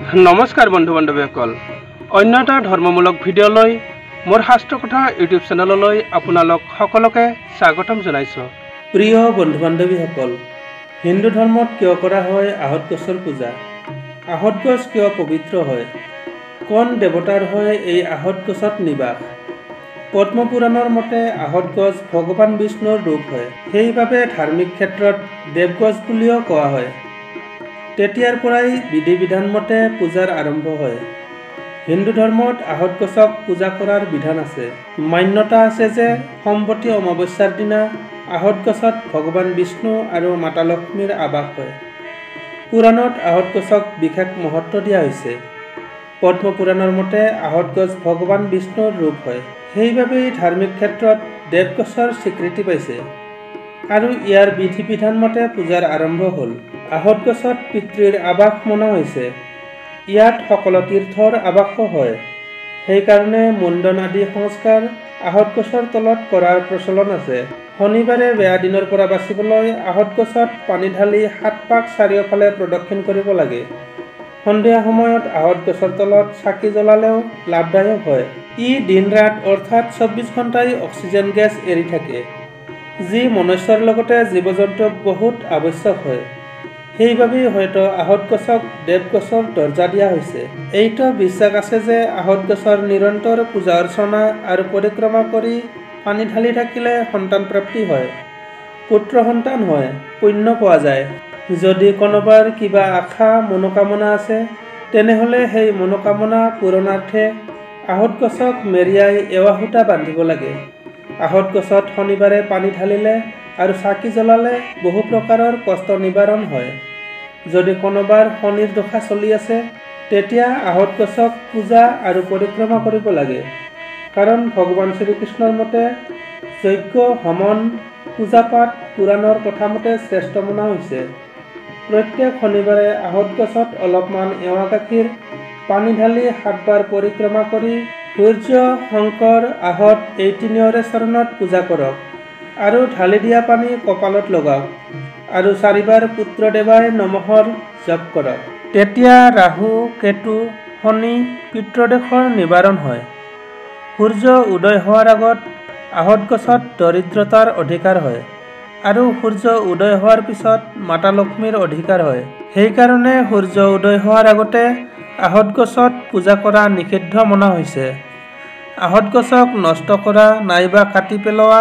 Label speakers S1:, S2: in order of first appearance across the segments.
S1: নমস্কাৰ বন্ধু বান্ধৱীসকল, অন্য এটা ধৰ্মমূলক ভিডিঅ'লৈ মোৰ শাস্ত্ৰ কথা ইউটিউব চেনেললৈ আপোনালোক সকলোকে স্বাগতম জনাইছোঁ।
S2: প্ৰিয় বন্ধু বান্ধৱীসকল, হিন্দু ধৰ্মত কিয় কৰা হয় আহঁত গছৰ পূজা? আহঁত গছ কিয় পবিত্ৰ হয়? কোন দেৱতাৰ হয় এই আহঁত গছত নিবাস? পদ্মপুৰাণৰ মতে আহঁত গছ ভগৱান বিষ্ণুৰ ৰূপ হয়, সেইবাবে ধাৰ্মিক ক্ষেত্ৰত দেৱগছ বুলিও কোৱা হয়। তেতিয়াৰ পৰাই বিধি বিধান মতে পূজাৰ আৰম্ভ হয়। হিন্দু ধৰ্মত আহঁত গছক পূজা কৰাৰ বিধান আছে। মান্যতা আছে যে সম্বতী অমাৱস্যাৰ দিনা আহঁত গছত ভগৱান বিষ্ণু আৰু মাতা লক্ষ্মীৰ আৱাস হয়। পুৰাণত আহঁত গছক বিশেষ মহত্ব দিয়া হৈছে। পদ্মপুৰাণৰ মতে আহঁত গছ ভগৱান বিষ্ণুৰ ৰূপ হয়, সেইবাবেই ধাৰ্মিক ক্ষেত্ৰত দেৱগছৰ স্বীকৃতি পাইছে আৰু ইয়াৰ বিধি বিধান মতে পূজাৰ আৰম্ভ হ'ল। আহঁত গছত পিতৃৰ আৱাস মনা হৈছে। ইয়াত সকলো তীৰ্থৰ আৱাসো হয়, সেইকাৰণে মুণ্ডন আদি সংস্কাৰ আহঁত গছৰ তলত কৰাৰ প্ৰচলন আছে। শনিবাৰে বেয়া দিনৰ পৰা বাচিবলৈ আহঁত গছত পানী ঢালি 7 পাক চাৰিওফালে প্ৰদক্ষিণ কৰিব লাগে। সন্ধিয়া সময়ত আহঁত গছৰ তলত চাকি জ্বলালেও লাভদায়ক হয়। ই দিন ৰাত অৰ্থাৎ 24 ঘণ্টাই অক্সিজেন গেছ এৰি থাকে, যি মনুষ্যৰ লগতে জীৱ জন্তুক বহুত আৱশ্যক হয়। সেইবাবেই হয়তো আহঁত গছক দেৱগছৰ দৰ্জা দিয়া হৈছে। এইটো বিশ্বাস আছে যে আহঁত গছৰ নিৰন্তৰ পূজা অৰ্চনা আৰু পৰিক্ৰমা কৰি পানী ঢালি থাকিলে সন্তান প্ৰাপ্তি হয়, পুত্ৰ সন্তান হয়, পুণ্য পোৱা যায়। যদি কোনোবাৰ কিবা আশা মনোকামনা আছে, তেনেহ'লে সেই মনোকামনা পূৰণাৰ্থে আহঁত গছক মেৰিয়াই এৱা সূতা বান্ধিব লাগে। আহঁত গছত শনিবাৰে পানী ঢালিলে আৰু চাকি জ্বলালে বহু প্ৰকাৰৰ কষ্ট নিবাৰণ হয়। যদি কোনোবাৰ শনিৰ দশা চলি আছে, তেতিয়া আহঁত গছক পূজা আৰু পৰিক্ৰমা কৰিব লাগে। কাৰণ ভগৱান শ্ৰীকৃষ্ণৰ মতে যজ্ঞ, হমন, পূজা পাঠ পুৰাণৰ কথা মতে শ্ৰেষ্ঠ মনা হৈছে। প্ৰত্যেক শনিবাৰে আহঁত গছত অলপমান এৱা গাখীৰ পানী ঢালি 7 বাৰ পৰিক্ৰমা কৰি সূৰ্য, শংকৰ, আহঁত এই তিনিওৰে চৰণত পূজা কৰক আৰু ঢালি দিয়া পানী কপালত লগাওক আৰু 4 বাৰ পুত্ৰ দেৱাই নমহৰ জপ কৰক। তেতিয়া ৰাহু, কেতু, শনি পিতৃদেশৰ নিবাৰণ হয়। সূৰ্য উদয় হোৱাৰ আগত আহঁত গছত দৰিদ্ৰতাৰ অধিকাৰ হয় আৰু সূৰ্য উদয় হোৱাৰ পিছত মাতা লক্ষ্মীৰ অধিকাৰ হয়। সেইকাৰণে সূৰ্য উদয় হোৱাৰ আগতে আহঁত গছত পূজা কৰা নিষিদ্ধ মনা হৈছে। আহঁত গছক নষ্ট কৰা নাইবা কাটি পেলোৱা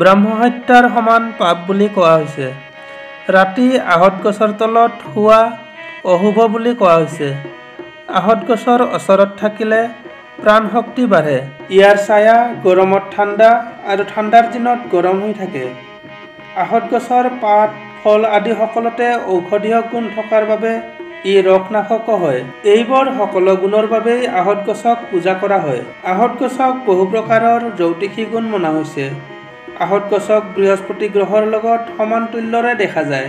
S2: ব্ৰহ্মহত্যাৰ সমান পাপ বুলি কোৱা হৈছে। ৰাতি আহঁত গছৰ তলত শোৱা অশুভ বুলি কোৱা হৈছে। আহঁত গছৰ ওচৰত থাকিলে প্ৰাণ শক্তি বাঢ়ে। ইয়াৰ ছায়া গৰমত ঠাণ্ডা আৰু ঠাণ্ডাৰ দিনত গৰম হৈ থাকে। আহঁত গছৰ পাত, ফল আদি সকলোতে ঔষধীয় গুণ থকাৰ বাবে ই ৰোগনাশকো হয়। এইবোৰ সকলো গুণৰ বাবেই আহঁত গছক পূজা কৰা হয়। আহঁত গছক বহু প্ৰকাৰৰ জ্যোতিষী গুণ মনা হৈছে। আহঁত গছক বৃহস্পতি গ্ৰহৰ লগত সমান তুল্যৰে দেখা যায়।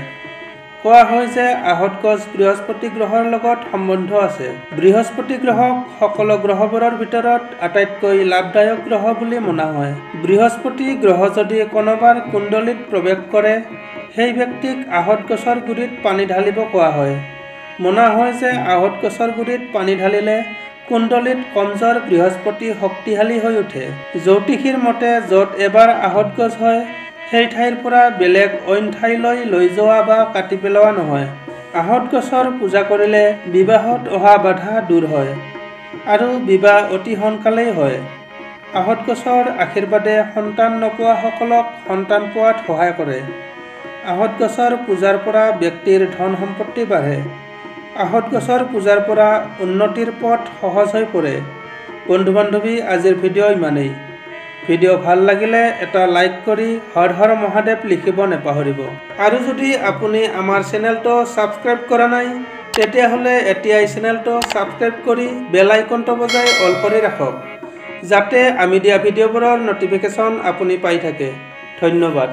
S2: কোৱা হয় যে আহঁত গছ বৃহস্পতি গ্ৰহৰ লগত সম্বন্ধ আছে। বৃহস্পতি গ্ৰহক সকলো গ্ৰহবোৰৰ ভিতৰত আটাইতকৈ লাভদায়ক গ্ৰহ বুলি মনা হয়। বৃহস্পতি গ্ৰহ যদি কোনোবাৰ কুণ্ডলীত প্ৰৱেশ কৰে, সেই ব্যক্তিক আহঁত গছৰ গুৰিত পানী ঢালিব কোৱা হয়। মনা হয় যে আহঁত গছৰ গুৰিত পানী ঢালিলে কুণ্ডলীত কমজোৰ বৃহস্পতি শক্তিশালী হৈ উঠে। জ্যোতিষীৰ মতে য'ত এবাৰ আহঁত গছ হয়, সেই ঠাইৰ পৰা বেলেগ অইন ঠাইলৈ লৈ যোৱা বা কাটি পেলোৱা নহয়। আহঁত গছৰ পূজা কৰিলে বিবাহত অহা বাধা দূৰ হয় আৰু বিবাহ অতি সোনকালেই হয়। আহঁত গছৰ আশীৰ্বাদে সন্তান নোপোৱাসকলক সন্তান পোৱাত সহায় কৰে। আহঁত গছৰ পূজাৰ পৰা ব্যক্তিৰ ধন সম্পত্তি বাঢ়ে। আহঁত গছৰ পূজাৰ পৰা উন্নতিৰ পথ সহজ হৈ পৰে। বন্ধু বান্ধৱী, আজিৰ ভিডিঅ' ইমানেই। ভিডিঅ' ভাল লাগিলে এটা লাইক কৰি হৰ হৰ মহাদেৱ লিখিব নাপাহৰিব। আৰু যদি আপুনি আমাৰ চেনেলটো ছাবস্ক্ৰাইব কৰা নাই, তেতিয়াহ'লে এতিয়াই চেনেলটো ছাবস্ক্ৰাইব কৰি বেল আইকনটো বজাই অল কৰি ৰাখক, যাতে আমি দিয়া ভিডিঅ'বোৰৰ ন'টিফিকেশ্যন আপুনি পাই থাকে। ধন্যবাদ।